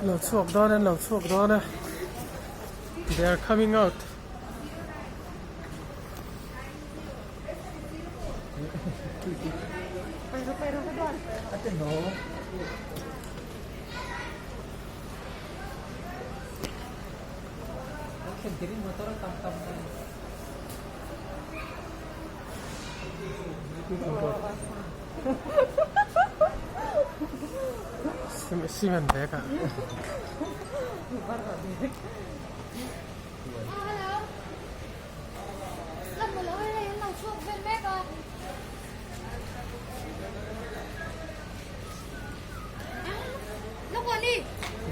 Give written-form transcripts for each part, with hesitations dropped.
Lo chhuak dawn an lo chhuak dawn a they are coming out. Cement bag ah.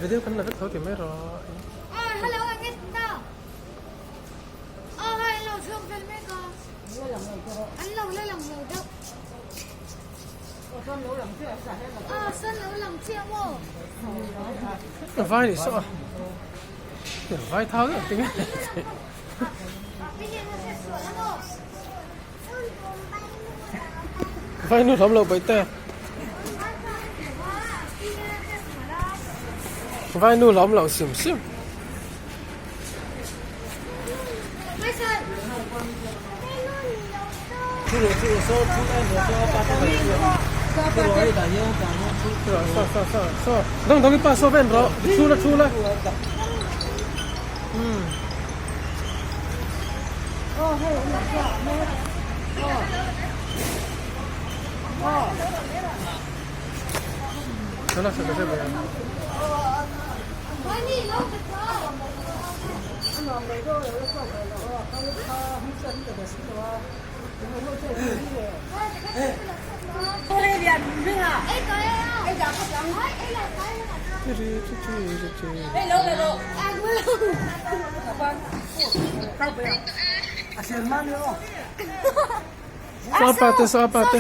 Video kan la vek tho ti mai rawh. Vai ni saw a vai thau deuh tinge vai nu hlawm lo baih te vai nu hlawm lo sim sim. Dawng dawng i pa saw ven rawh thu la thu la umm. Saw pa te saw pa te.